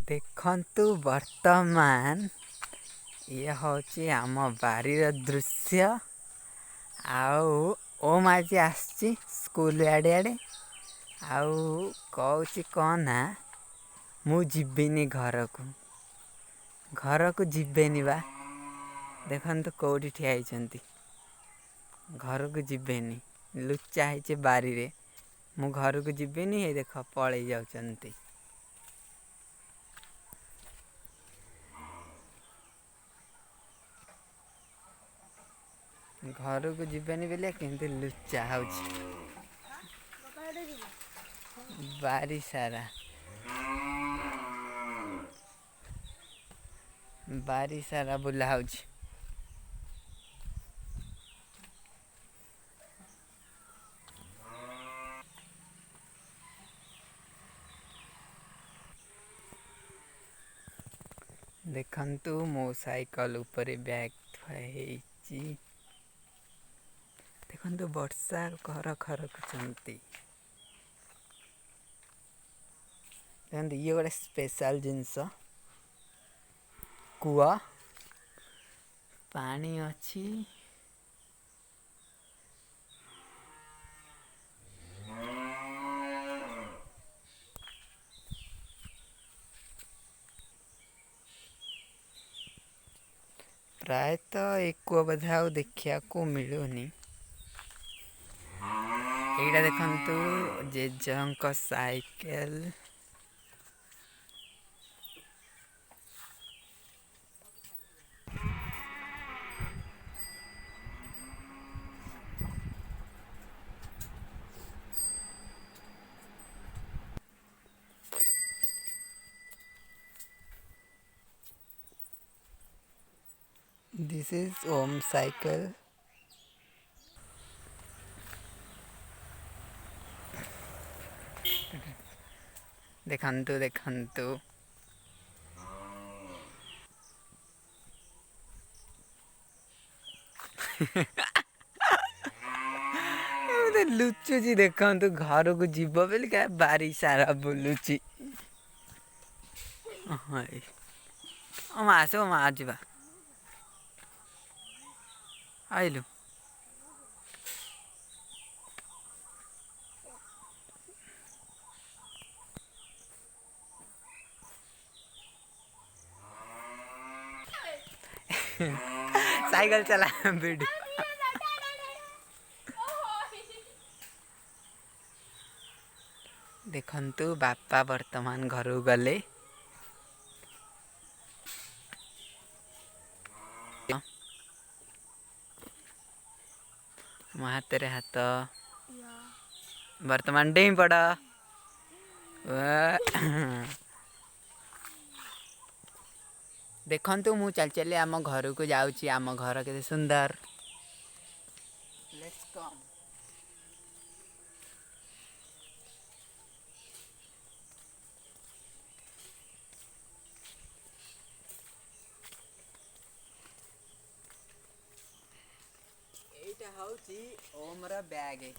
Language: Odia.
ଦେଖନ୍ତୁ, ବର୍ତ୍ତମାନ ଇଏ ହେଉଛି ଆମ ବାରିର ଦୃଶ୍ୟ। ଆଉ ଓମ୍ ଆଜି ଆସିଛି ସ୍କୁଲ ଆଡ଼େ ଆଡ଼େ, ଆଉ କହୁଛି କ'ଣ ନା ମୁଁ ଯିବିନି ଘରକୁ, ଘରକୁ ଯିବେନି ବା। ଦେଖନ୍ତୁ କେଉଁଠି ଠିଆ ହେଇଛନ୍ତି। ଘରକୁ ଯିବେନି, ଲୁଚା ହେଇଛି ବାରିରେ। ମୁଁ ଘରକୁ ଯିବିନି, ଏଇ ଦେଖ ପଳେଇ ଯାଉଛନ୍ତି। ଘରକୁ ଯିବେନି ବୋଲି କେମିତି ଲୁଚା ହେଉଛି ବାରି ସାରା, ବାରି ସାରା ବୁଲା ହେଉଛି। ଦେଖନ୍ତୁ, ମୋ ସାଇକେଲ ଉପରେ ବ୍ୟାଗ୍ ଥୁଆ ହେଇଛି। ଦେଖନ୍ତୁ, ବର୍ଷା ଘର ଖରକୁଛନ୍ତି। ଦେଖନ୍ତୁ, ଇଏ ଗୋଟେ ସ୍ପେଶାଲ ଜିନିଷ, କୂଅ ପାଣି ଅଛି। ପ୍ରାୟତଃ ଏ କୂଅ ବୋଧେ ଆଉ ଦେଖିବାକୁ ମିଳୁନି। ଏଇଟା ଦେଖନ୍ତୁ ଜେଜେଙ୍କ cycle. This is Om cycle। ଦେଖନ୍ତୁ ଦେଖନ୍ତୁ, ଲୁଚୁଛି। ଦେଖନ୍ତୁ, ଘରକୁ ଯିବ ବୋଲିକା ବାରି ସାରା ବୁଲୁଛି। ଓ ମା, ଆସ ମା, ଯିବା। ଆଇଲୁ। ସାଇକେଲ ଚଲା ଭିଡ଼ିଓ। ଦେଖନ୍ତୁ, ବାପା ବର୍ତ୍ତମାନ ଘରକୁ ଗଲେ। ମୋ ହାତରେ ହାତ, ବର୍ତ୍ତମାନ ଡେଇଁ ପଡ଼। ଦେଖନ୍ତୁ, ମୁଁ ଚାଲି ଚାଲି ଆମ ଘରକୁ ଯାଉଛି। ଆମ ଘର କେତେ ସୁନ୍ଦର। Let's come. ଏଇଟା ହେଉଛି ଓମର ବ୍ୟାଗ।